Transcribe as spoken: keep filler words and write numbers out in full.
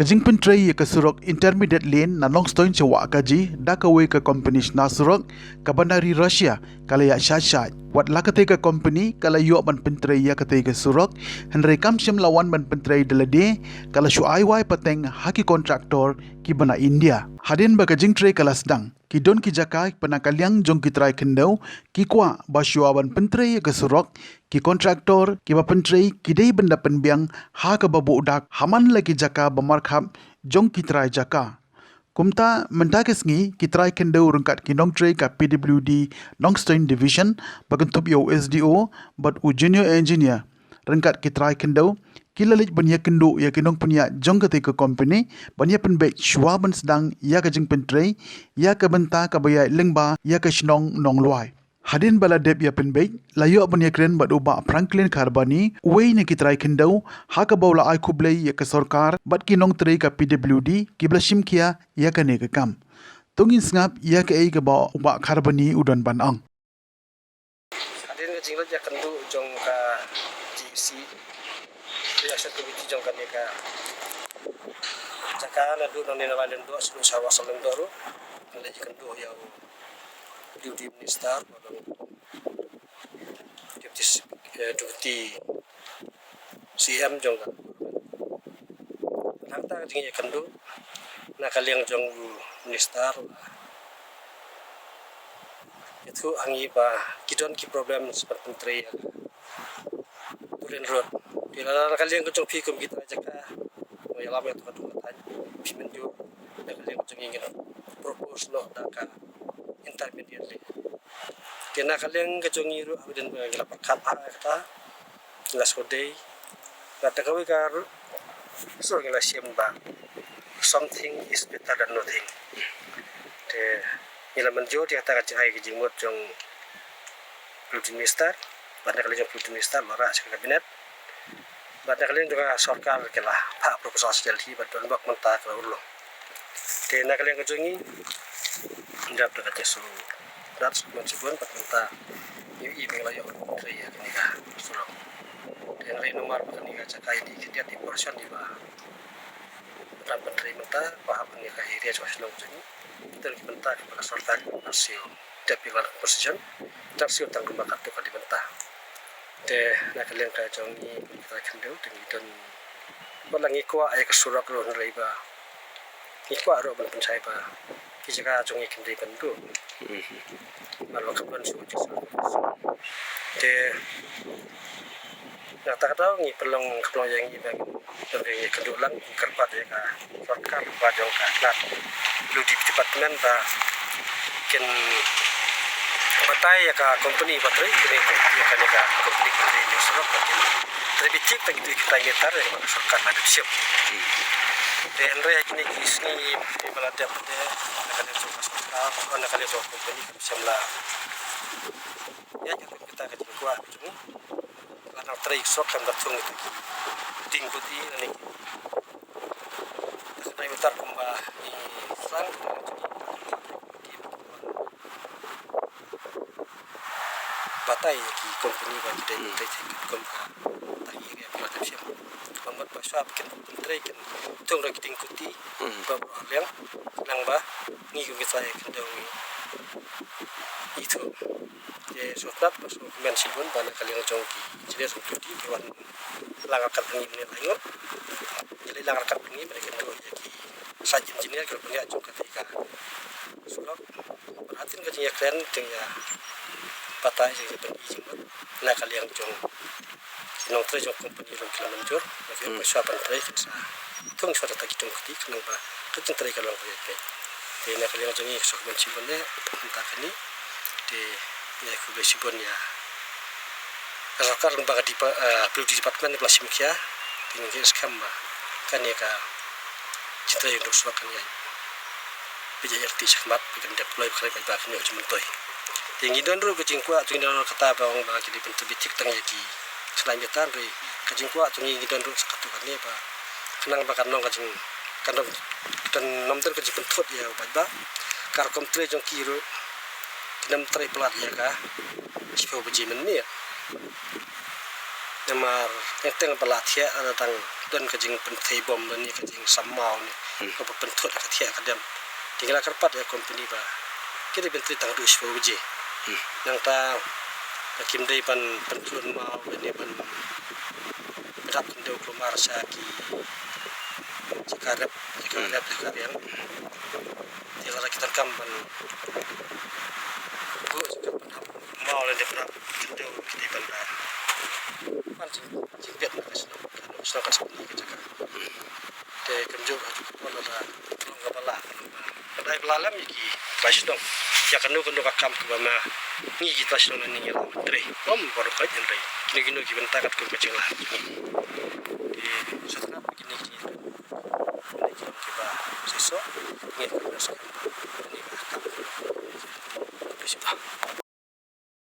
Ka jingpyntrei ïa ka surok intermediate lane na Nongstoiñ sha Wahkaji da kawei ka kompani shna surok ka ban na ri Russia ka la ïaid shaid shaid. Wat la katei ka kompani ka la ïoh ban pyntrei ïa katei ka surok, hynrei kam shym la wan ban pyntrei da lade, ka la shu ai wai pateng ha ki kontraktor kiba na India. Hadien ba ka jingtrei ka la sdang, ki don ki jaka ba na ka liang jong ki trai khyndew ki kwah ba shuwa ban pyntrei ïa ka surok, ki kontraktor kiba pyntrei ki dei ban da pynbiang ha kaba buh dak ha man la ki jaka ba markhap jong ki trai jaka. Kumta mynta ka sngi ki trai khyndew ryngkat ki nongtrei ka P W D Nongstoiñ Division, ba kynthup ïa u S D O bad u junior engineer, ryngkat ki trai khyndew, ki la leit ban ïakynduh ïa ki nongpynïaid jong katei ka kompani ban ïa pynbeit shuwa ban sdang ïa ka jingpyntrei ïa ka bynta kaba ïaid lyngba ïa ka shnong Nonglwai. Hadien ba la dep ïa pynbeit, la ïoh ban ïakren bad u Bah Franklin Kharbani, uwei na ki trai khyndew, ha kaba u la ai khublei ïa ka sorkar bad ki nongtrei ka P W D kiba la shim khia ïa kane ka kam. To ngin sngap ïa kaei kaba u Bah Kharbani u don ban ong. Hadien ka jingleit ïakynduh jong ka G C, Reaction Committee jong kane ka jaka, naduh nangne na Wah Lyngdoh sha Wah Sawlyngdoh ruh, ka leit ïakynduh ïa u Deputy Minister, Deputy, eh, Deputy C M jong ka. Nangta ka jingïakynduh na ka liang jong u Minister, ïathuh ha ngi ba ki don ki problem sa ban pyntrei ïa ka two lane road. Te lada na ka liang ka jong phi kum ki trai jaka, ïalam ïa ka tu ka thaiñ, phi mynjur, na ka liang ka jong ngi ngin propose noh da ka intermediate lane. Te na ka liang ka jong ngi ruh, hadien ba ngi la pyrkhat ha kata, ngi la sngewdei, bad da kawei ka ruh, shu ngi la shem ba something is better than nothing. Te ngi la mynjur ïa kata ka jingai ka jingmut jong P W D Minister, bad na ka liang jong P W D Minister la rah sha ka Cabinet, bad na ka liang jong ka sorkar ki la phah proposal sha Delhi, bad don bok mynta ka la urlong. Te na ka liang ka jong ngi, ngi dap da ka jingsngewtynnat, sngewbha shibun, bad mynta ngi ïohi ba ngi la ïoh ban pyntrei ïa kane ka surok. Te hynrei namar ba kane ka jaka ïa ki khyndiat ki portion iba dang pyntrei mynta, ba hap kane ka area jong ka shnong jong ngi, te ki mynta kiba ka sorkar ka siew dep ïa ka position, dep siew tang kumba katto katne mynta. Te na ka liang ka jong ngi kum ki trai khyndew, te ngi don, ba la ngi kwah ïa ka surok ruh, hynrei ba ngi kwah ruh ban pynshai ba ki jaka jong ngi kin dei ban duh. Namar ba kam don shuh jingsngewthuh. Te na kata ka daw ngi pynlong, ka pynlong ïa ngi ba ngi ïakynduh lang, ngi kyrpad ïa ka sorkar ba jong ka lad P W D department ba kin batai ïa ka company ba trei, kane ka, ïa kane ka company ba trei ïa surok ba kin trei beit thik tang kito ki trai meter ïa kaba ka sorkar la dep shim. Te hynrei ha kine ki sngi ba la dep te, na ka liang jong ka sorkar, na ka liang jong ka company kam shym la ïa, ïa kita ka jingkwah jong ngi. La nang trei surok kam da thung kita ki ding kut i, lane ki ta khnai mynta kumba ngi sdang, batai ïa ki company ba ki dei ban trei thik kum ka ta ki area ba la dep shim. Ba mut ba shuwa ba kin trei kin thung da ki ding kut i, ba baroh liang, khnang ba ngi kum ki trai khyndew ngi ithuh. Te sngewtynnat bad sngewkmen shibun ba na ka liang jong ki engineer jong ki ki wan lang ryngkat bad ngi mynne lai ngut. Ngi leit lang ryngkat bad ngi bad ngi kynduh ïa ki site engineer ki la pynïaid jong kane ka surok. Bad hadien ka jingïakren jingïabatai jingïabynta jingmut na ka liang jong ki nongtrei jong company ruh ki la mynjur, ba ki ong ba shuwa ban trei kin sa thung shuwa da ki ding kut i khnang ba ka jingtrei ka long kaba ïaid beit. Te na ka liang jong ngi sngewkmen shibun eh mynta kane. Te ngi ai khublei shibun ïa ka sorkar ba ka depa-, eh, P W D department ba la shim khia. Te ngi ngeit skhem ba kane ka jingtrei ïa u surok kan ïaid beit, ïaid lynti shakhmat, ba kan dep kloi ba kan ïaid ba kan ïoh jingmyntoi. Te ngi don ruh ka jingkwah, ngi don ruh kata ba ong ba ki dei ban trei beit thik tang ïa ki khynnah meter, hynrei ka jingkwah jong ngi, ngi don ruh sa katto katne ba khnang ba kan long ka jing, kan don, kan ym don ka jingpynthut ïa u paidbah. Ka rukom trei jong ki ruh kin ym trei palat ïa ka shiphew baje mynmiet. Namar teng teng ba la thiah la dang don ka jingpynthei bom lane ka jingsam maw ne. Hmm. Kaba pynthut ka thiah ka dem. Te ngi la kyrpad ïa company ba ki dei ban trei tang haduh shiphew baje. Hmm. Nangta ba kim dei ban pynthut maw lane ban pynhap khyndew kulmar sha ki jaka rep, jaka rep, jaka riang. Te lada ki donkam ban buh jaka pynhap maw lane pynhap khyndew, ki dei ban da pan jing, jingpeit na ka shnong, ka shnong kan sa pynlong ka jaka. Te kumjuh ha ka por lada long kaba lah, ka dei ba lah lem ïa ki trai shnong. Ïa kano kano ka kam kaba ma ngi ki trai shnong lane ngi lah ban trei. Ym baroh ka jingtrei. Kino kino ki bynta katkum ka jinglah. Te sngewtynnat ba kine ki, kine ki long kiba shisha. Ngi ka bynta skhem ba kine ka kam. Shisha.